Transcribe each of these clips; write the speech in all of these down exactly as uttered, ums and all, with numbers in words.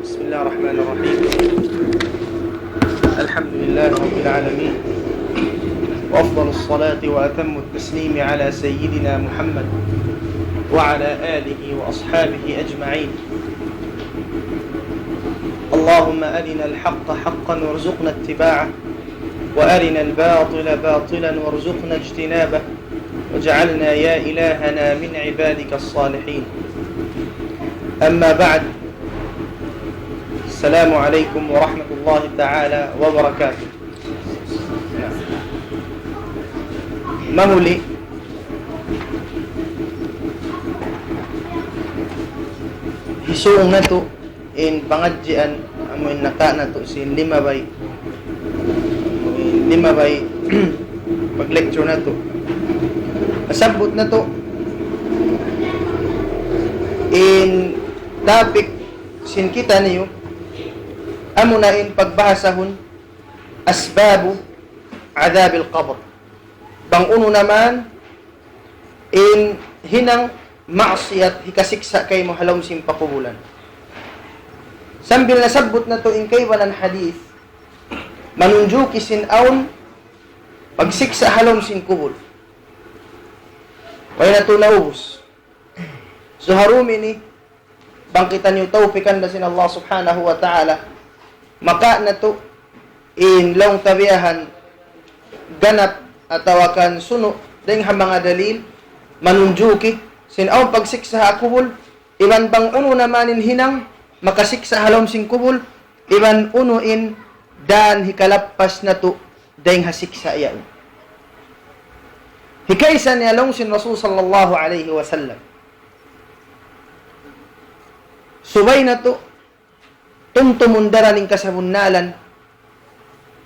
بسم الله الرحمن الرحيم. الحمد لله رب العالمين، وأفضل الصلاة وأتم التسليم على سيدنا محمد وعلى آله وأصحابه أجمعين. اللهم أرنا الحق حقا وارزقنا اتباعه، وأرنا الباطل باطلا وارزقنا اجتنابه، واجعلنا يا إلهنا من عبادك الصالحين. أما بعد، السلام عليكم ورحمة الله تعالى وبركاته. Mahuli, hisūng natu' in pangadjian, amu in naka' natu' sin limabay, amu in limabay pag-lecture natu'. Nasabbut natu' in topic sin kitaniyu, amuna in pagbahasahun أسباب عذاب القبر. Bang unu na man in hinang maksiyat hikasiksa' kaymu ha lawm sin pakubulan. Sambil nasabbut natu' in kaibanan hadith, manunjuki sin awn pagsiksa' ha lawm sin kubul. Way natu' naubus. So, ha dum ini, bang kitaniyu tawpikan da sin Allah Subhanahu wa Ta'ala, maka natu' in laung ta biyahan ganap atawa kan sunu' dayng ha manga dalil manunjuki sin awn pagsiksa' ha kubul, iban bang unu na man in hinang makasiksa' ha lawm sin kubul, iban unu in dan hikalappas natu' dayng ha siksa' yaun. Hikaisa niya laung sin Rasul sallallahu alayhi wasallam. Subay natu' tumtumun daran in kasabunnalan,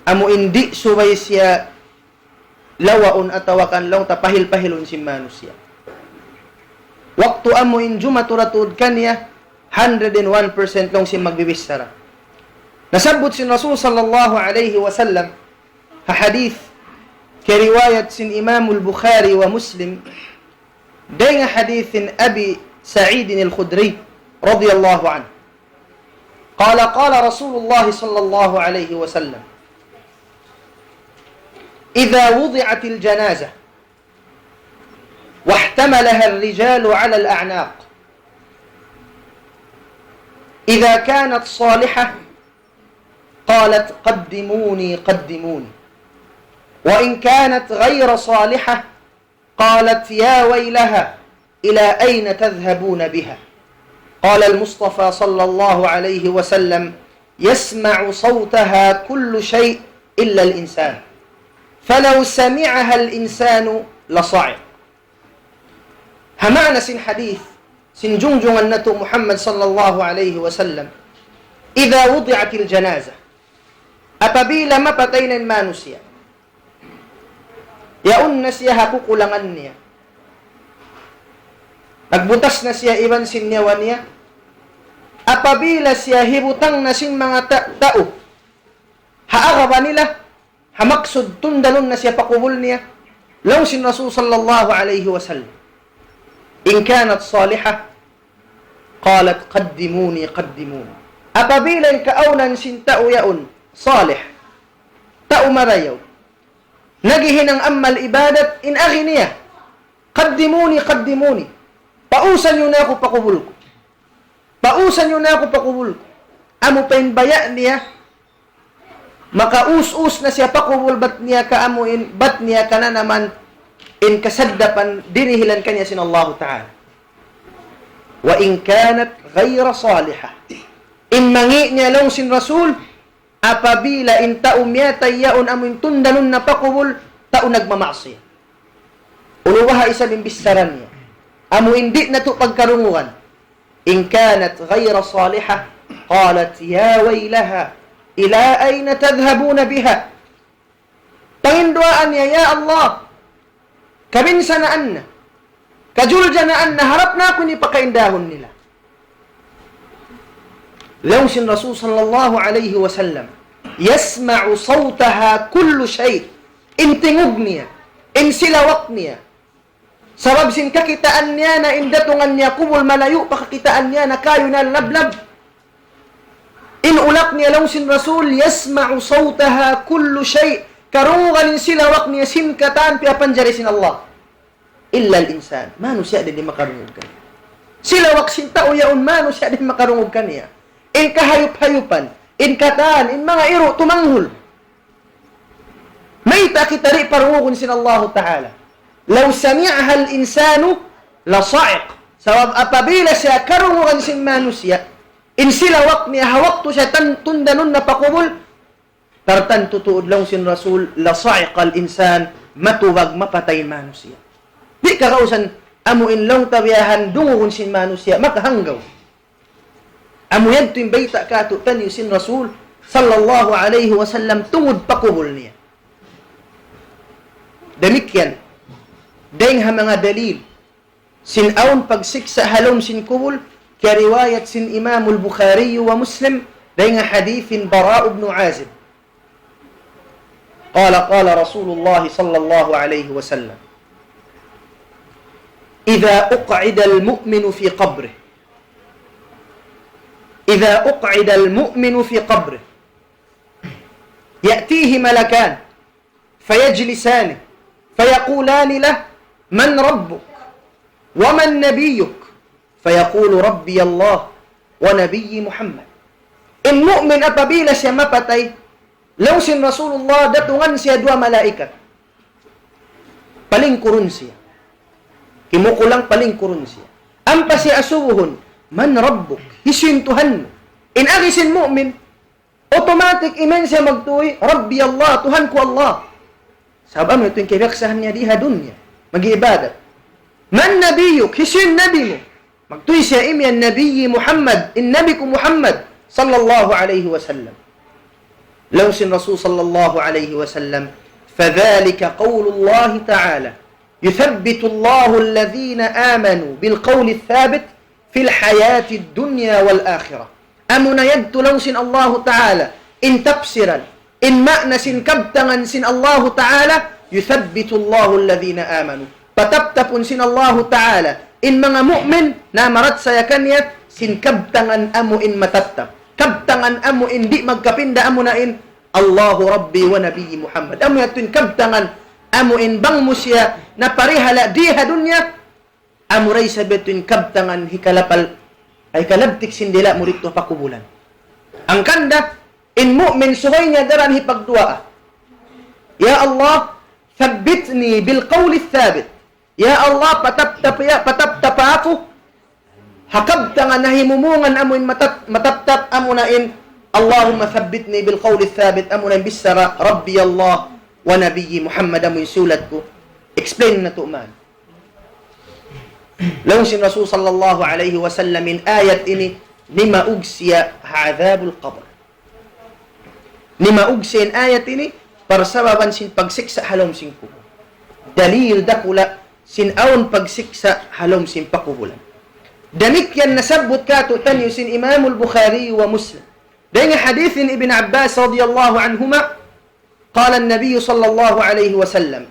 amu in di' subay siya lawaun atawa kan laung ta pahil-pahilun sin manusiya'. Waktu amu in jumatu ra tuud kaniya, hundred and one percent laung sin magbibichara. Nasabbut sin Rasul sallallahu alayhi wasallam, ha hadith, kiyariwayat sin Imamul Bukhari wa Muslim, dayng ha hadith sin Abi Sa'id al-Khudri, radiyallahu anhu. قال، قال رسول الله صلى الله عليه وسلم: إذا وضعت الجنازة واحتملها الرجال على الأعناق، إذا كانت صالحة قالت: قدموني، قدموني. وإن كانت غير صالحة قالت: يا ويلها، إلى أين تذهبون بها؟ قال المصطفى صلى الله عليه وسلم: يسمع صوتها كل شيء إلا الإنسان، فلو سمعها الإنسان لصعق. Ha maana sin hadith sin jungjungan natu' Muhammad sallallahu alayhi wasallam, إذا وضعت الجنازة, apabila mapatay na in manusiya', yaun na siya ha kukulangan niya, nagbutas na siya iban sin nyawa niya, apabila siya hibutang na sin manga ta-, tau ha agaba nila, ha maksud tundalun na siya pa kubul niya, laung sin Rasul sallallahu alayhi wasallam, إن كانت صالحة قالت: قدموني، قدموني. Apabila in kaawnan sin tau yaun salih, tau marayaw, naghihinang amal ibadat, in agi niya, قدموني، قدموني. Pausan niyu na aku pa kubul ku. Pausan niyu na aku pa kubul ku. Amu pa in baya' niya, makaus-us na siya pa kubul, bat niya ka amu in, bat niya kananaman in kasaddapan dirihilan kaniya sin Allahu Ta'ala. وإن كانت غير صالحة. In mangi' niya laung sin Rasul, apabila in tau miyatay yaun amu in tundalun na pa kubul, tau nagmamaksiyat. Unu baha' isab in bichara niya? Amu in di' natu' pagkarungugan. إن كانت غير صالحة قالت: يا ويلها، إلى أين تذهبون بها؟ Panginduwaan niya, "Ya Allah, kabinsanaan na, kajuljanaan na, harap na aku ini pakaindahun nila." Laung sin Rasul sallallahu alayhi wasallam, يسمع صوتها كل شيء. In tingug niya, in silawak niya, sabab sin kakitaan niya na in datungan niya kubul malayu' pa kakitaan niya na kayu na lablab. Ulak niya laung sin Rasul, يسمع صوتها كل شيء. Karungugan in silawak niya sin katan piyapanjari sin Allah. إلا الإنسان. Manusiya' di' makarungug kaniya. Silawak sin tau yaun manusiya' di' makarungug kaniya. In kahayup-hayupan, in katan, in manga iru' tumanghul. Mayta' kita di' parungugun sin Allahu Ta'ala. لو سمعها الإنسان لصعق. Sabab apabila siya karungugan sin manusiya', in silawak niya ha waktu siya tan-, tundanun na pa kubul, tartantu tuud laung sin Rasul, لصعق الإنسان, matubag mapatay in manusiya'. Di' kakausan amu in laung ta biyahan dungugun sin manusiya', makahanggaw. Amu yadtu in bayta' kātu'niyu sin Rasul sallallahu alayhi wasallam tungud pa kubul niya. Damikkiyan, dayng ha manga dalil sin awn pagsiksa' ha lawm sin kubul, kiyariwayat sin Imamul Bukhari wa Muslim, dayng ha hadith sin Bara ibn Azib. قال، قال رسول الله صلى الله عليه وسلم: إذا أقعد المؤمن في قبره، إذا أقعد المؤمن في قبره، يأتيه ملكان فيجلسان فيقولان له: من ربك؟ ومن نبيك؟ فيقول: ربي الله ونبيي محمد. In mu'min apabila siya mapatay, laung sin Rasulullah, datungan siya duwa malaikat. Palingkurun siya. Kimukulang palingkurun siya. Ampa siya asubuhun, من ربك? Hisiyu in Tuhan mu? In agi sin mu'min, automatic iman siya magtuy, ربي الله, Tuhan ku Allah. Sabab amu yadtu in kiyabiyaksahan niya di ha dunya, mag-ibadat. من نبيك? Hisiyu in nabi mu? Magtuy siya imiyan, نبيي محمد, in nabi ku Muhammad sallallahu alayhi wasallam. Laung sin Rasul sallallahu alayhi wasallam, فذلك قول الله تعالى: يثبت الله الذين آمنوا بالقول الثابت في الحياة الدنيا والآخرة. Amuna yadtu laung sin Allahu Ta'ala, in tafsiran, in ma'na sin kabtangan sin Allahu Ta'ala, يثبت الله الذين آمنوا. Pataptapun sin Allahu Ta'ala in manga mu'min na marachaya kaniya sin kabtangan amu in matattap. Kabtangan amu in di' magkapinda, amuna in الله ربي ونبيي محمد. Amu yadtu in kabtangan amu in bang mu siya naparihala di ha dunya, amura isab yadtu in kabtangan hikalapal, ay hikalabtik sin dila' mu didtu pa kubulan. Hangkan da, in mu'min subay niya daran hipagduwaa, يا الله ثبتني بالقول الثابت. Ya Allah, pataptapa, pataptapa aku ha kabtangan nahimumungan amu in matat-, mataptap, amuna in اللهم ثبتني بالقول الثابت, amuna in bichara ربي الله ونبيي محمد, amu in sulat ku. Explain natu' man. Laung sin Rasul sallallahu alayhi wasallam, in ayat ini nimaug siya ha adhabul qabr. Nimaug siya in ayat ini parsababan sin pagsiksa' ha lawm sin kubul. Dalil dakula' sin awn pagsiksa' ha lawm sin pakubulan. Damikkiyan nasabbut kātu'niyu sin Imamul Bukhari wa Muslim. Dayng ha hadith sin Ibn Abbas radiyallahu anhuma, قال النبي صلى الله عليه وسلم،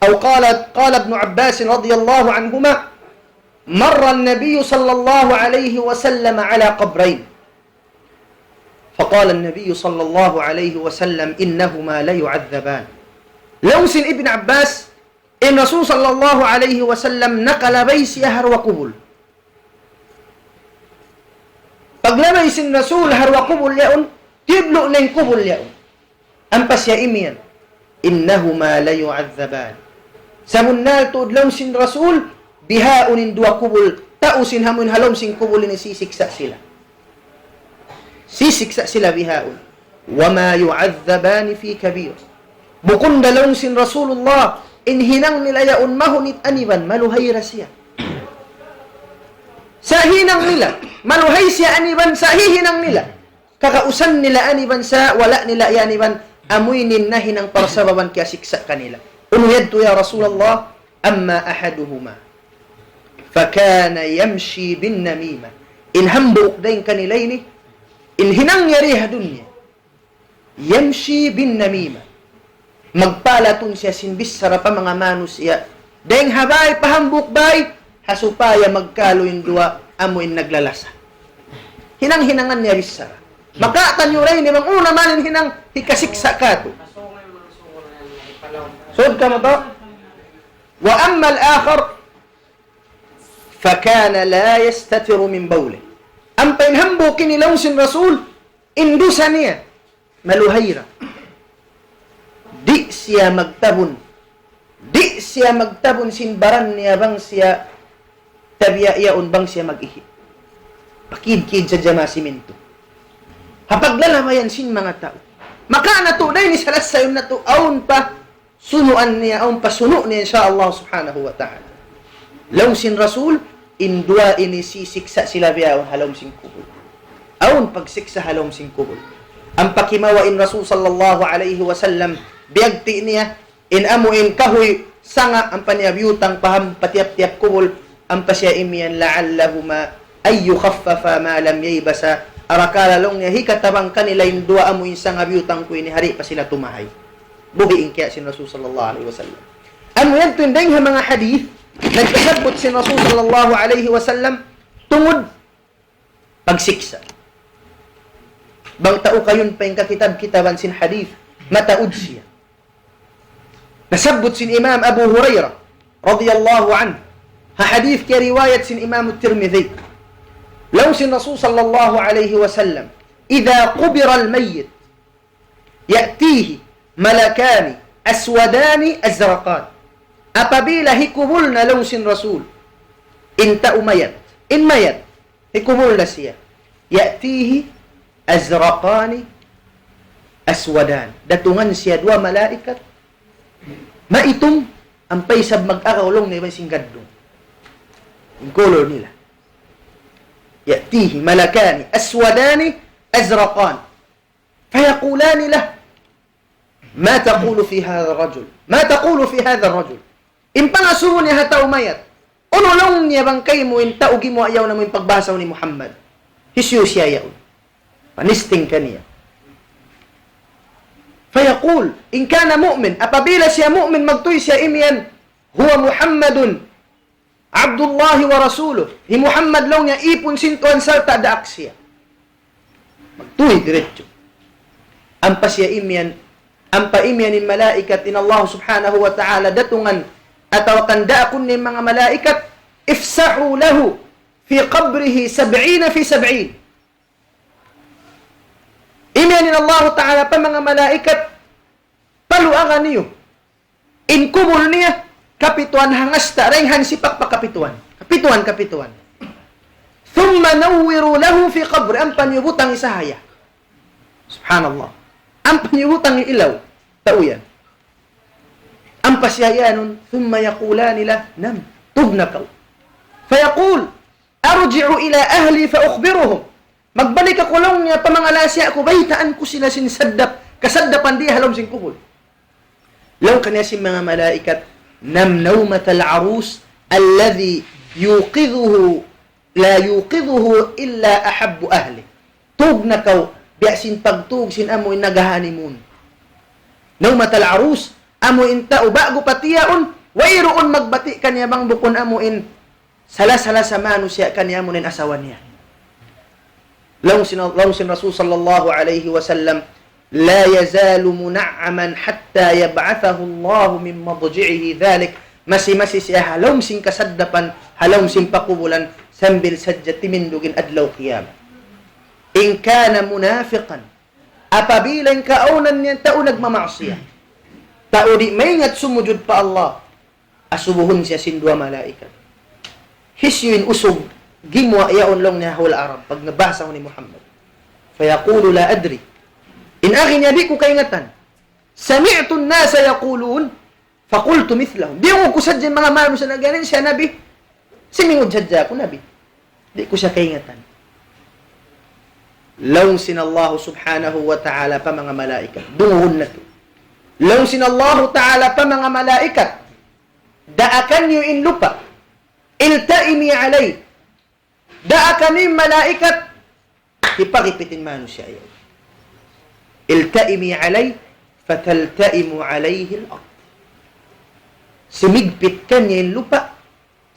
أو قال، قال ابن عباس رضي الله عنهما: مر النبي صلى الله عليه وسلم على قبرين، فقال النبي صلى الله عليه وسلم: إنهما ليعذبان. Laung sin Ibn Abbas, in Rasul sallallahu alayhi wasallam nakalabay siya ha duwa kubul. Paglabay sin Rasul ha duwa kubul yaun, tiyudlu' na in kubul yaun. Ampa siya imiyan, إنهما ليعذبان. Sabunnal tuud laung sin Rasul, bihaun in duwa kubul, tau sin amu in ha lawm sin kubul ini sisiksa' sila. Sisiksa' sila bihaun. وما يعذبان في كبير. Bukun da laung sin Rasulullah, in hinang nila yaun mahunit aniban, maluhay ra siya. Sa' hinang nila, maluhay siya aniban, sa' hihinang nila. Kakausan nila aniban sa' wala' nila iyaniban, amu ini in nahinang parsababan kiyasiksa' kanila. Unu yadtu ya Rasulullah, أما أحدهما فكان يمشي بالنميمة. In hambuuk dayn kanila ini, in hinang niya di ha dunya, يمشي بالنميمة. Magpalatun siya sin bichara pa manga manusiya'. Dayn ha bāy pa hambuuk bāy, ha supaya magkalu in duwa amu in naglalasa. Hinang-hinangan niya bichara. Makatan niyu ra ini bang unu na man in hinang hikasiksa' katu'. Sud kamu tau? وأما الآخر فكان لا يستتر من بوله. Ampa in hambuuk ini laung sin Rasul, in dusa niya, maluhay ra. Di' siya magtabun. Di' siya magtabun sin baran niya bang siya tabiya' yaun bang siya mag-ihi. Pakid-kid sadja masi mintu. Ha paglalabayan sin manga tau. Maka natu' dayn ini salasayun natu' awn pa sunuan niya, awn pa sunu' niya, insya Allah subhanahu wa ta'ala. Laung sin Rasul, in duwa ini sisiksa' sila bihaun ha lawm sin kubul. Awn pagsiksa' ha lawm sin kubul. Ampa kimawa' in Rasul sallallahu alayhi wasallam, biyagti' niya, in amu in kahuy sanga' ampa niya biyutang pa hampa tiyap-tiyap kubul, ampa siya imiyan لعلهما أن يخففا ما لم ييبسا. Arakala' laung niya hikatabang kanila in duwa amu in sanga' biyutang ku ini ha di' pa sila tumahay. Buhi' in kiya' sin Rasul sallallahu alayhi wasallam. Amu yan tuud in dayng ha manga hadith, nagkasabbut sin Rasul sallallahu alayhi wasallam, tungud pagsiksa'. Bang tau kayun pa in kakitab-kitaban sin hadith, mataud siya. Nasabbut sin Imam Abu Hurairah, radiyallahu anhu, ha hadith kiyariwayat sin Imam Tirmidhi. Laung sin Rasul sallallahu alayhi wasallam, إذا قبر الميت يأتيه ملكان أسودان أزرقان. Apabila hikubul na laung sin Rasul, in tau mayat, in mayat, hikubul na siya. يأتيه أزرقان أسودان. Datungan siya duwa malaikat, maitum, ampa isab mag-agaw laung niya iban sin gaddung. In color nila. يأتيه ملكان أسودان أزرقان. فيقولان له: ما تقول في هذا الرجل؟ ما تقول في هذا الرجل؟ In pangasubu niya ha tau mayat, unu laung niya bang kaymu in tau gimuwa' yaun amu in pagbahasa ni Muhammad? Hisiyu siya yaun? Panisting kaniya. فيقول: إن كان مؤمن, apabila siya mu'min, magtuy siya imiyan, هو محمد عبد الله ورسوله. Hi Muhammad laung niya ipun sin Tuhan sarta' daak siya. Magtuy diretso. Ampa siya imiyan, ampa imiyan in malaikat in Allah subhanahu wa ta'ala datungan atawa kan daakun in manga malaikat, افسحوا له في قبره سبعين في سبعين. Imiyan in Allah ta'ala pa manga malaikat, paluaga niyu in kubul niya, kapituan hangasta, dayn ha sipak pa kapituan. Kapituan, kapituan. ثم نوروا له في قبره, ampa niyu butangi sahaya. Subhanallah. Ampa niyu butangi ilaw. Tau yan. Ampa siya iyanun, ثم يقولان له: نم, tug na kaw. فيقول: أرجع إلى أهلي فأخبرهم. Magbalik aku laung niya pa manga lasa ku, baytaan ku sila sin saddap, kasaddapan di ha lawm sin kubul. Laung kaniya sin manga malaikat, نم نومة العروس الذي يوقظه، لا يوقظه إلا أحب أهله. Tug na kaw, biya' sin pagtug sin amu in nag-honeymoon. نومة العروس, amu in tau ba'gu pa tiyaun, wayruun magbati' kaniya bang bukun amu in salasa-lasa manusiya' kaniya amu in asawa niya. Laung sin, laung sin Rasul sallallahu alayhi wasallam, لا يزال منعما حتى يبعثه الله من مضجعه ذلك. Masi-masi siya ha lawm sin kasaddapan, ha lawm sin pakubulan, sambil sadja timindug in adlaw qiyamah. إن كان منافقا, apabila in kaawnan niya tau nagmamaasiyat, tau di' maingat sumujud pa Allah, asubuhun siya sin duwa malaikat. Hisiyu in usug gimuwa' yaun laung niya ha hula' Arab, pag nabahasa ni Muhammad. فيقول: لا أدري. In agi niya di' ku kaingatan. سمعت الناس يقولون فقلت مثلهم. Diyungug ku sadja in manga manusiya' nag-iyan siya Nabi. Simingud sadja aku Nabi. Di' ku siya kaingatan. Laung sin Allah subhanahu wa ta'ala pa manga malaikat, dungugun natu'. Laung sin Allah ta'ala pa manga malaikat, daakan niyu in lupa'. التئمي عليه. Daakan niyu in malaikat, hipagipit in manusiya' yan. التئمي عليه فتلتئم عليه الأرض. Simigpit kaniya in lupa',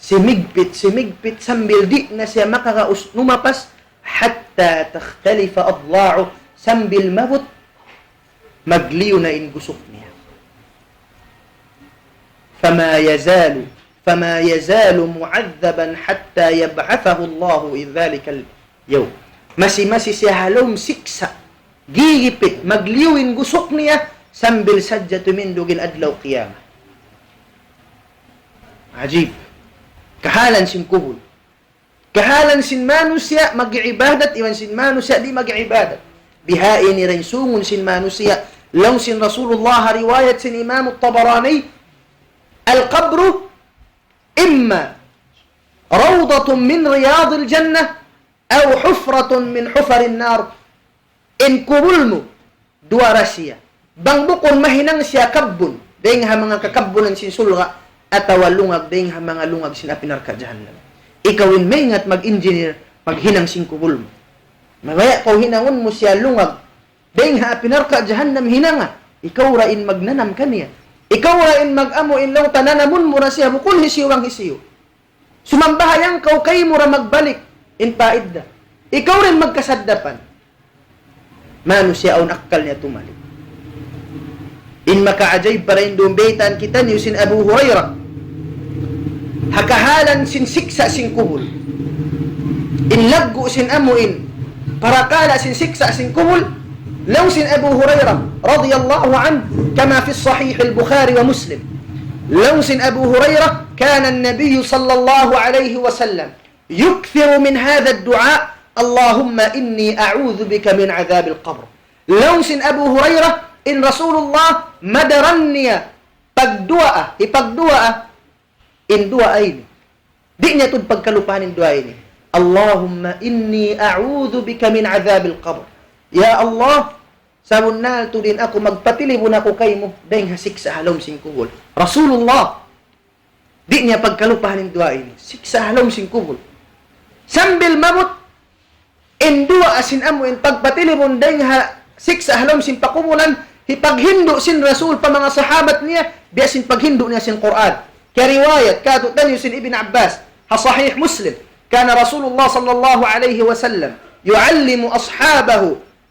simigpit, simigpit, sambil di' na siya makaraus numapas, حتى حتى تختلف أضلاعه, sambil maabut magliyu na in gusuk niya. فما يزال، فما يزال معذبا حتى يبعثه الله ذلك اليوم. Masi-masi siya ha lawm siksa', gigipit, magliyu in gusuk niya, sambil sadja tumindug in adlaw qiyamah. Ajib. Kahalan sin kubul. Kahalan sin manusiya' mag-ibadat iban sin manusiya' di' mag-ibadat. Bihaini ra in sungun sin manusiya'. Laung sin Rasulullah, riwayat sin Imam Tabarani, القبر إما روضة من رياض الجنة أو حفرة من حفر النار. In kubul mu, duwa ra siya. Bang bukun mahinang siya kabbun, dayng ha manga kakabbunan sin surga', atawa lungag dayng ha manga lungag sin api narka' jahannam. Ikaw in maingat mag-engineer, maghinang sin kubul mu. Mabaya' kaw hinangun mu siya lungag, dayng ha api narka' jahannam hinanga. Ikaw ra in magnanam kaniya. Ikaw ra in mag-amu in laung ta nanamun mu ra siya, bukun hisiyu bang hisiyu. Sumambahayang kaw kaymu ra magbalik in paidda. Ikaw ra in magkasaddapan. Manusiya' awn akkal niya tumalik. In makaajaib pa dayn duun baytaan kitaniyu sin Abu Hurairah. Ha kahalan sin siksa' sin kubul. In laggu' sin amu in parakala' sin siksa' sin kubul. Laung sin Abu Hurairah رضي الله عنه كما في صحيح البخاري ومسلم. Laung sin Abu Hurairah, كان النبي صلى الله عليه وسلم يكثر من هذا الدعاء، اللهم إني أعوذ بك من عذاب القبر. Laung sin Abu Hurairah, in Rasulullah, madaran niya pagduwaa, hipagduwaa, in duwaa ini. Di' niya tuud pagkalupahan in duwaa ini. اللهم إني أعوذ بك من عذاب القبر. Ya Allah, sabunnal tuud in aku magpatilibun aku kaymu, dayng ha siksa' ha lawm sin kubul. Rasulullah, di' niya pagkalupahan in duwaa ini. Siksa' ha lawm sin kubul. Sambil maabut, in duwaa sin amu in pagpatilibun dayng ha siksa' ha lawm sin pakubulan, hipaghindu' sin Rasul pa manga sahabat niya, biya' sin paghindu' niya sin Qur'an. Kiyariwayat kātu'niyu sin Ibn Abbas, ha Sahih Muslim, كان رسول الله صلى الله عليه وسلم يعلم أصحابه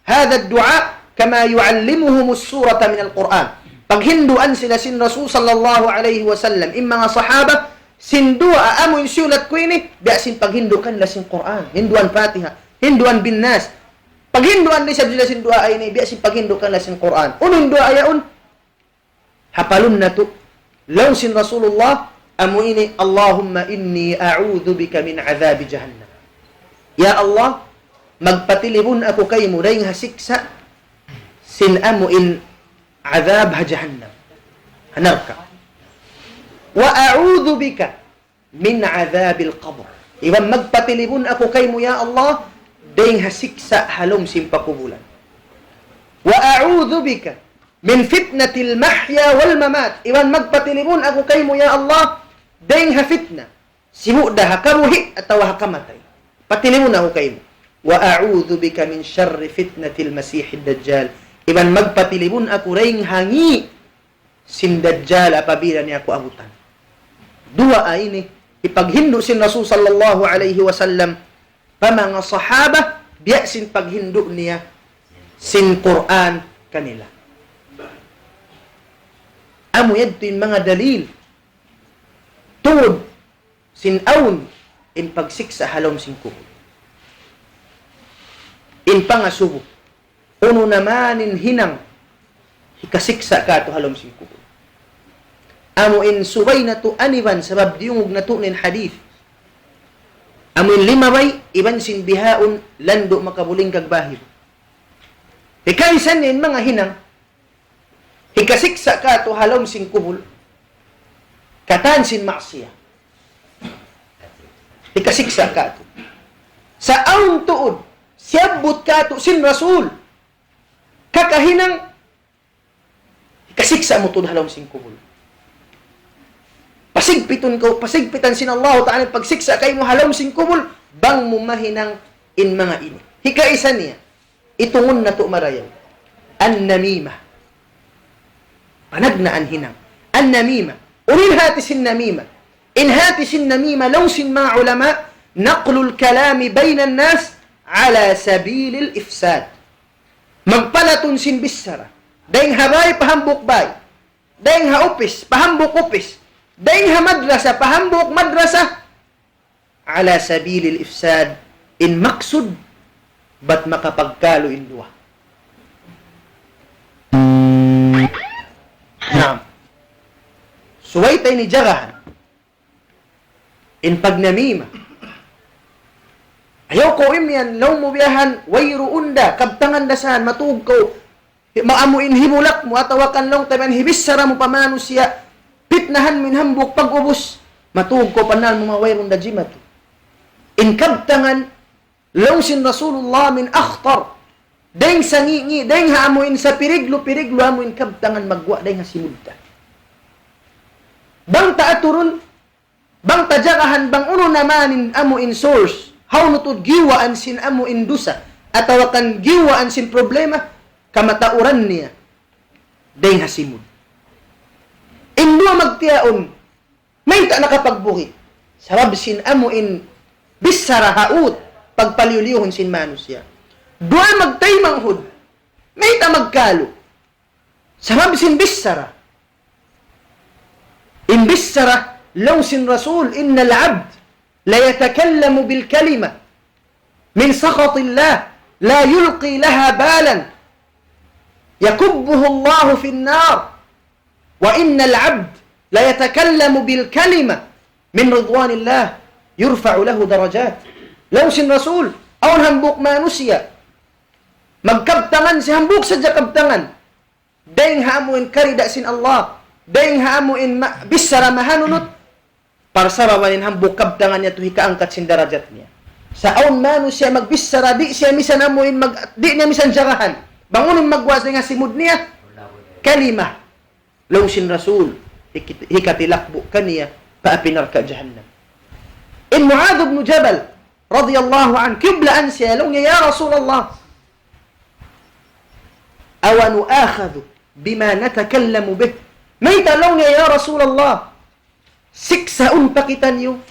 هذا الدعاء كما يعلمهم السورة من القرآن. Paghinduan sila sin Rasul sallallahu alayhi wasallam, in manga sahaba, sin duwaa amu in siyulat ku ini, biya' sin paghindu' kanila sin Qur'an. Hinduan Fatiha, hinduan bin Nas. Paghinduan da isab sila sin duwaa ini, biya' sin paghindu' kanila sin Qur'an. Unu in duwaa yaun? Hapalun natu'. Laung sin Rasulullah, amu ini, اللهم إني أعوذ بك من عذاب جهنم. Ya Allah, magpatilibun aku kaymu dayng ha siksa' sin amu in adhab ha jahannam. Ha narka'. وأعوذ بك من عذاب القبر. Iban magpatilibun aku kaymu, ya Allah, dayng ha siksa' ha lawm sin pakubulan. وأعوذ بك من فتنة المحيا والممات. Iban magpatilibun aku kaymu, ya Allah, dayng ha fitna. Sibu' da ha kabuhi' atawa ha kamatay. Patilibun aku kaymu. وأعوذ بك من شر فتنة المسيح الدجال. Iban magpatilibun aku dayng ha ngī' sin Dajjal apabila niya aku abutan. Duwaa ini, hipaghindu' sin Rasul sallallahu alayhi wasallam pa manga sahaba, biya' sin paghindu' niya sin Qur'an kanila. Amu yadtu in manga dalil. Tuud sin awn in pagsiksa' ha lawm sin kubul. In pangasubu, unu na man in hinang hikasiksa' kātu' ha lawm sin kubul. Amu in subay natu' aniban sabab diyungug natu' in hadith. Amu in limabay iban sin bihaun landu' makabulingkag bahir. Hikaisan in manga hinang hikasiksa' kātu' ha lawm sin kubul, katan sin maksiyat. Hikasiksa' kātu'. Sa' awn tuud, siyabbut kātu' sin Rasul. Kakahinang, hikasiksa' mu tuud ha lawm sin kubul. Pasigpitun kaw, pasigpitan sin Allahu Ta'ala pagsiksa' kaymu ha lawm sin kubul, bang mu mahinang in manga ini. Hikaisa niya. Itungun natu' marayaw. An-namimah. Panagnaan hinang. An-namimah. Unu in hāti sin namimah? In hāti sin namimah, laung sin manga ulama, نقل الكلام بين الناس على سبيل الإفساد. Magpalatun sin bichara. Dayng ha bay pa hambuuk bay. Dayng ha upis pa hambuuk upis. Dayng ha madrasa pa hambuuk madrasa. على سبيل الإفساد. In maksud, bat makapagkalu in duwa. Naam. Subay ta ini jagahan. In pagnamima. Ayaw kaw imiyan, laung mu biyahan, wayruun da, kabtangan da san, matug kaw, hi-, ma-, amu in hibulak mu, atawa kan laung ta biyahan, hibichara mu pa manusiya', pitnahan mu in hambuuk pag-ubus, matug kaw pannal mu ma wayruun da jimatu. In kabtangan, laung sin Rasulullah من أخطر. Dayng sangi'-ngi', dayng ha amu in sapiriglu-piriglu amu in kabtangan magguwa' dayng ha simud ta. Bang ta aturun, bang ta jagahan, bang unu na man in amu in source, hawnu tuud giyuwaan sin amu in dusa, atawa kan giyuwaan sin problema, kamatauran niya, dayng ha simud. In duwa magtiyaun, mayta' nakapagbugit? Sabab sin amu in bichara ha ut, pagpaliyu-liyuhun sin manusiya'. Duwa magtaymanghud, mayta' magkalu? Sabab sin bichara. In bichara, laung sin Rasul, إن العبد ليتكلم بالكلمة من سخط الله لا يلقي لها بالا يكبه الله في النار، وإن العبد ليتكلم بالكلمة من رضوان الله يرفع له درجات. Laung sin Rasul, awn hambuuk manusiya', magkabtangan siya hambuuk sadja kabtangan. Dayng ha amu in karida' sin Allah. Dayng ha amu in ma-, bichara mahanunut. Parsababan in hambuuk kabtangan niya tu hikaangkat sin darajat niya. Sa' awn manusiya' magbichara, di' siya misan amu in mag-, di' niya misan jagahan. Bang unu in magguwa' dayng ha simud niya, kalima. Laung sin Rasul, hikit-, hikatilakbu' kaniya, pa api narka' jahannam. In Muadh ibn Jabal, radiyallahu anhu, kiyublaan siya, laung niya, يا رسول الله، أو نؤاخذ بما نتكلم به؟ Mayta' laung niya, ya Rasulullah, siksaun pa kitaniyu,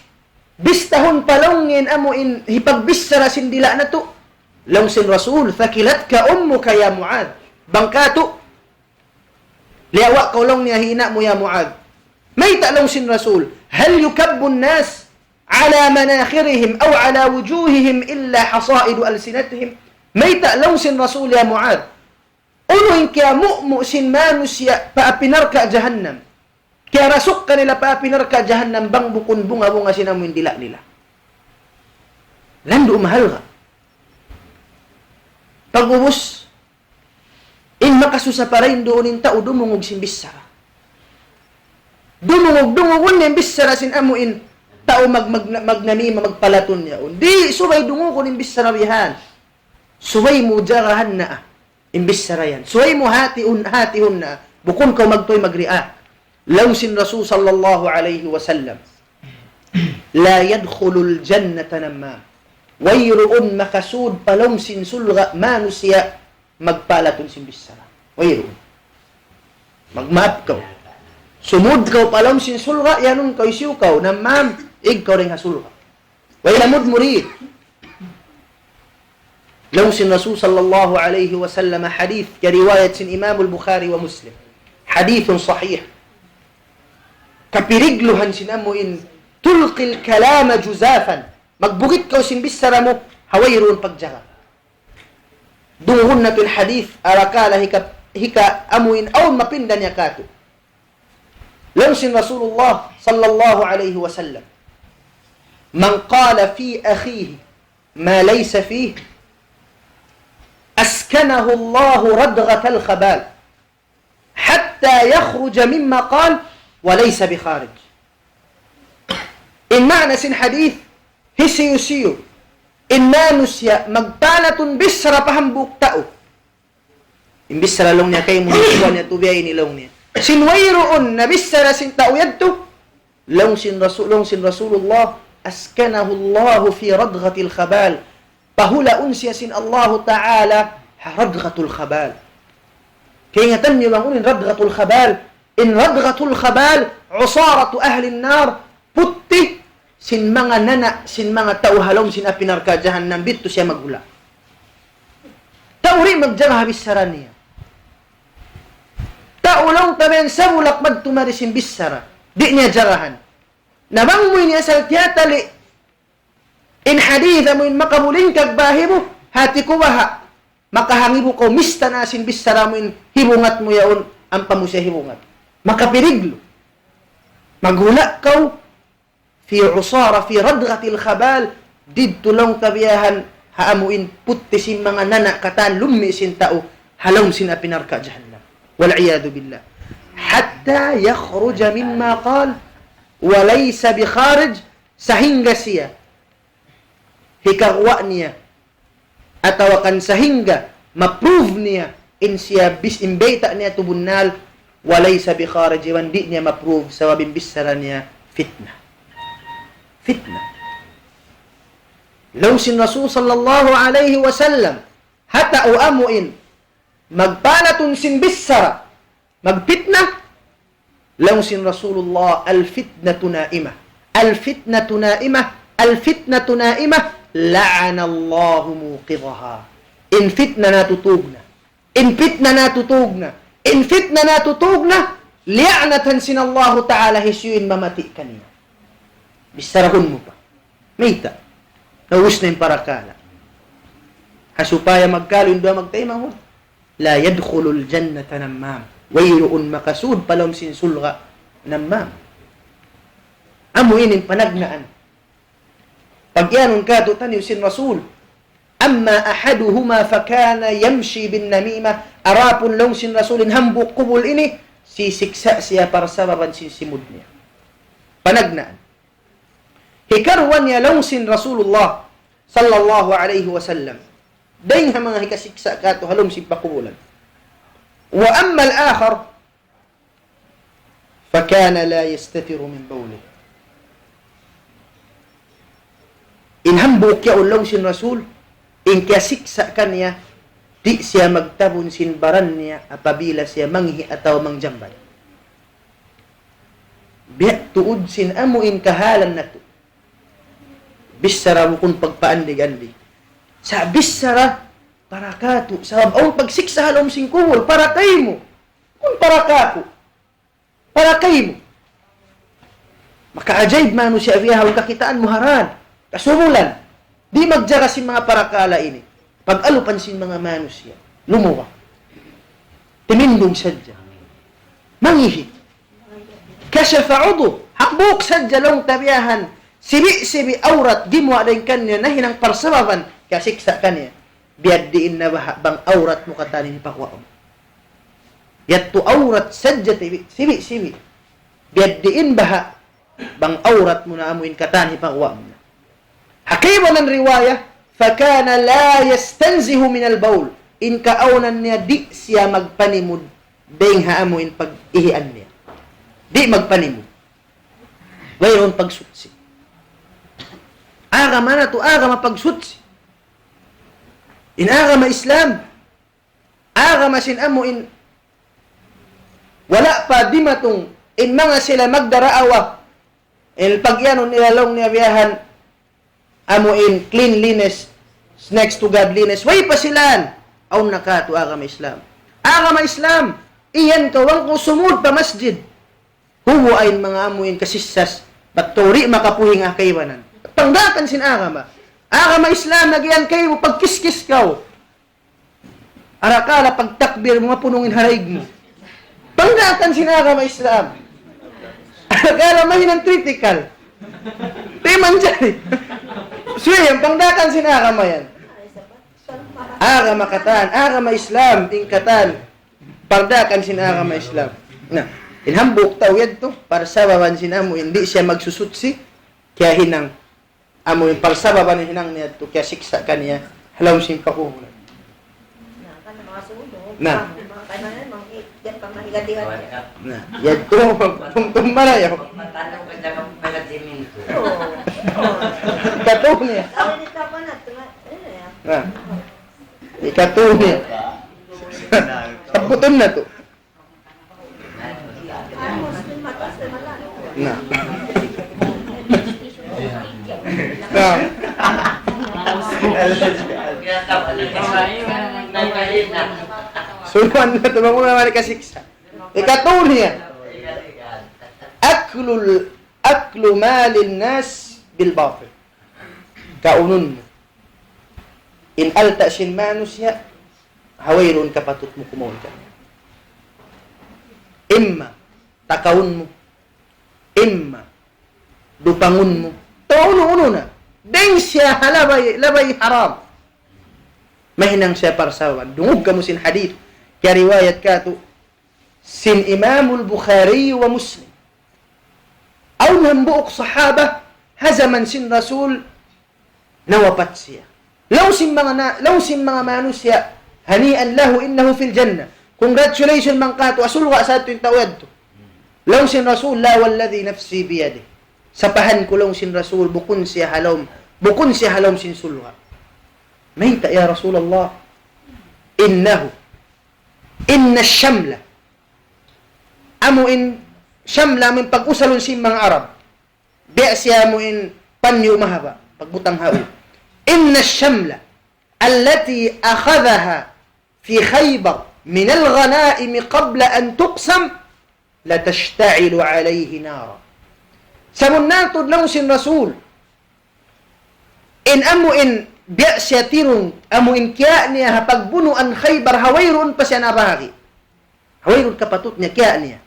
bistahun pa laung niya in amu in hipagbichara sin dila' natu'. Laung sin Rasul, ثكلتك أمك يا معاذ. Bang katu', liyawa' kaw laung niya hi ina' mu ya Muadh. Mayta' laung sin Rasul, هل يكب الناس على مناخرهم أو على وجوههم إلا حصائد ألسنتهم؟ Mayta' laung sin Rasul ya Muadh, unu in kiyamu'mu' sin manusiya' pa api narka' jahannam? Kiyarasuk kanila pa api narka' jahannam bang bukun bunga-bunga sin amu in dila' nila. Landu' mahalga'. Pag'ubus, in makasusa pa dayn duun in tau dumungug sin bichara. Dumungug, dungug, unu in bichara sin amu in tau mag-, mag-, magnamima, magpalatun yaun. Di', subay dungugun in bichara bihan. Subay mu jagahan na, ah, in bichara yan. Subay mu hatiun, hatihun na, ah. Bukun kaw magtuy mag-react. Laung sin Rasul sallallahu alayhi wasallam, لا يدخل الجنة نمام. Wayruun makasud pa lawm sin surga' manusiya' magpalatun sin bichara. Wayruun. Magmaap kaw. Sumud kaw pa lawm sin surga', iyanun kaw, hisiyu kaw, namam, ig kaw dayn ha surga'. Way lamud murid. Laung sin Rasul sallallahu alayhi wasallam, hadith, kiyariwayat sin Imam al-Bukhari wa Muslim. Hadithun sahih. Kapirigluhan sin amu in, تلقي الكلام جزافا. Magbugit kaw sin bichara mu, ha wayruun pagjaga. Dungugun natu' in hadith, arakala' hika, hika amu in awn mapinda niya katu'. Laung sin Rasulullah sallallahu alayhi wasallam, من قال في أخيه ما ليس فيه أسكنه الله ردغة الخبال حتى يخرج مما قال وليس بخارج. In maana sin hadith, hisiyu-siyu in manusiya' magpalatun bichara pa hambuuk tau. In bichara laung niya kaymu, in bichara niya tu biya' ini laung niya. Sin wayruun na bichara sin tau yadtu, laung sin Rasul, laung sin Rasulullah, أسكنه الله في ردغة الخبال. Pahulaun siya sin Allahu Ta'ala ha ردغة الخبال. Kaingatan niyu bang unu in ردغة الخبال? In ردغة الخبال, عصارة أهل النار, putti sin manga nana', sin manga tau ha lawm sin api narka' jahannam, bitu siya maghula'. Tau di' magjaga ha bichara niya. Tau laung ta biya' yan sabulak magtumari sin bichara. Di' niya jagahan. Na bang mu ini asal tiyatali', in hadith amu in makabulin kag bahibu, hati ku baha'. Makahangibu kaw mista na sin bichara mu in hibungat mu yaun, ampa mu siya hibungat. Makapiriglu. Maghula' kaw, في عصارة، في ردغة الخبال, didtu laung ta biya' yan, ha amu in putti sin manga nana' katan lummi' sin tau, ha lawm sin api narka' jahannam. والعياذ بالله. حتى يخرج مما قال، وليس بخارج, sahingga siya, hikaguwa' niya, atawa kan sahingga ma-prove niya in siya bis-, in bayta' niya tu bunnal, وليس بخارج, iban di' niya ma-prove sabab in bichara niya fitna. Fitna. Laung sin Rasul sallallahu alayhi wasallam, ha tau amu in magpalatun sin bichara, magfitna, laung sin Rasulullah, الفتنة نائمة، الفتنة نائمة، الفتنة نائمة، لعن الله موقظها. In fitna natutug na. In fitna natutug na. In fitna natutug na. Liyaanatan sin Allahu Ta'ala hisiyu in mamati' kaniya. Bicharahun mu pa. Mayta'? Naubus na in parakala'. Ha supaya magkalu in duwa magtaymanghud. لا يدخل الجنة نمام. Wayruun makasud pa lawm sin surga' nammam. Amu ini in panagnaan. Pagiyanun katu' taniyu sin Rasul. أما أحدهما فكان يمشي بالنميمة. Adapun laung sin Rasul in hambuuk kubul ini, sisiksa' siya parsababan sin simud niya. Panagnaan. Hikaruwa niya laung sin Rasulullah sallallahu alayhi wasallam. Dayng ha manga hikasiksa' katu' ha lawm sin pakubulan. وأما الآخر فكان لا يستتر من بوله. In hambuuk yaun laung sin Rasul, in kiyasiksa' kaniya, di' siya magtabun sin baran niya apabila siya manghi' atawa mangjambay. Biya' tuud sin amu in kahalan natu'. Bichara bukun pagpaandig-andig. Sa' bichara para katu'. Sabab awn pagsiksa' ha lawm sin kubul, para kaymu. Bukun para kaku'. Para kaymu. Makaajaib manusiya' biya' ha kakitaan mu ha dan. Kasumulan. Di' magjaga sin manga parakala' ini. Pag-alupan sin manga manusiya'. Lumuwa. Timindug sadja. Mangihi'. كشف عضو. Hambuuk sadja laung ta biya' yan. Sibi'-sibi' awrat gimuwa' dayn kaniya nahinang parsababan. Kiyasiksa' kaniya. Biyadiin na baha' bang awrat mu katan in hipaguwa' mu. Yadtu awrat sadja tibi', sibi'-sibi'. Biyadiin baha' bang awrat mu na amu in katan hipaguwa' mu na. Ha kaibanan riwaya, فكان لا يستنزه من البول. In kaawnan niya di' siya magpanimud dayng ha amu in pag-ihian niya. Di' magpanimud. Wayruun pagsuchi. Agama natu', agama pagsuchi. In agama Islam, agama sin amu in wala' pa dimatung in manga sila magdarawa. In pagiyanun nila laung niya biya' yan, amu in cleanliness is next to godliness. Way pa sila yan. Awn na katu' agama Islam. Agama Islam, iyan kaw bang kaw sumud pa masjid. Hubu ayn manga amu in kasisas, bat kaw di' makapuhing ha kaibanan. Pangdaakan sin agama. Agama Islam, nagiyan kaymu pagkiskis kaw. Arakala' pagtakbir mu, mapunung in haraig mu. Pangdaakan sin agama Islam. Arakala' mahinang critical. Di' manjari. Subay yan, pangdaakan sin agama yan. Agama katan, agama Islam, in katan. Pangdaakan sin agama Islam. Na, in hambuuk tau yadtu, parsababan sin amu in di' siya magsusuchi, kiyahinang amu in parsababan in hinang niya yadtu, kiyasiksa' kaniya ha lawm sin pakubulan. Na. Na, yadtu, tumtum marayaw. Katu' niya. Na. Ikatu niya. Sabutun natu'. Na. Na. Suluan natu' bang unu in mari kasiksa'. Ikatu niya. Aklul, aklu malin nas bil batil. Kaunun mu in alta' sin manusiya' ha wayruun kapatut mu kumaun kaniya. Imma takaun mu, imma dupangun mu, atawa unu-unu na. Dayn siya ha labay, labay haram. Mahinang siya parsababan. Dungug kamu sin hadith. Kiyariwayat katu' sin Imamul Bukhari wa Muslim. Awn hambuuk sahaba, ha jaman sin Rasul, nawapat siya. Laung sin manga na, laung sin manga manusiya', هنيئا له إنه في الجنة. Congratulations man katu', ha surga' sa yadtu in tau yadtu. Laung sin Rasul, لا والذي نفسي بيده. Sapahan ku laung sin Rasul, bukun siya ha lawm, bukun siya ha lawm sin surga'. Mayta' ya Rasulullah? إنه، إن الشملة. Amu in shamla, amu in pag-usalun sin manga Arab. Biya' siya amu in panyu mahaba', pagbutang ha ū. إن الشملة التي أخذها في خيبر من الغنائم قبل أن تقسم لتشتعل عليه نارا. Sabunnal tuud laung sin Rasul, in amu in biya' siya tirung, amu in kiyaa niya ha pagbunuan Khaybar, ha wayruun pa siya nabahagi'. Ha wayruun kapatut niya, kiyaa niya.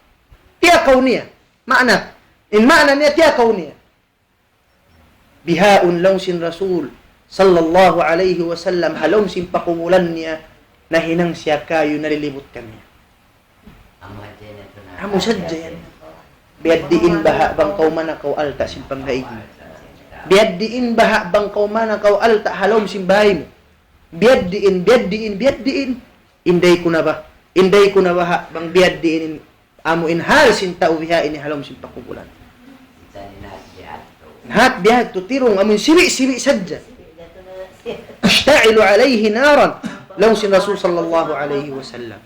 Tiyakaw niya. Maana, in maana niya, tiyakaw niya. Bihaun laung sin Rasul sallallahu alayhi wasallam, ha lawm sin pakubulan niya, nahinang siya kayu nalilibut kaniya. Amu sadja yan. Biyadiin baha' bang kaw manakaw alta' sin panghaig mu. Biyadiin baha' bang kaw manakaw alta' ha lawm sin bahay mu. Biyadiin, biyadiin, biyadiin. Inday ku na ba? Inday ku na baha' bang biyadiin in amu in hal sin tau biha ini ha lawm sin pakubulan. Hat biya' tu tirung amu in sibi'-sibi' sadja. تشتعل عليه نارا. Laung sin Rasul sallallahu alayhi wasallam.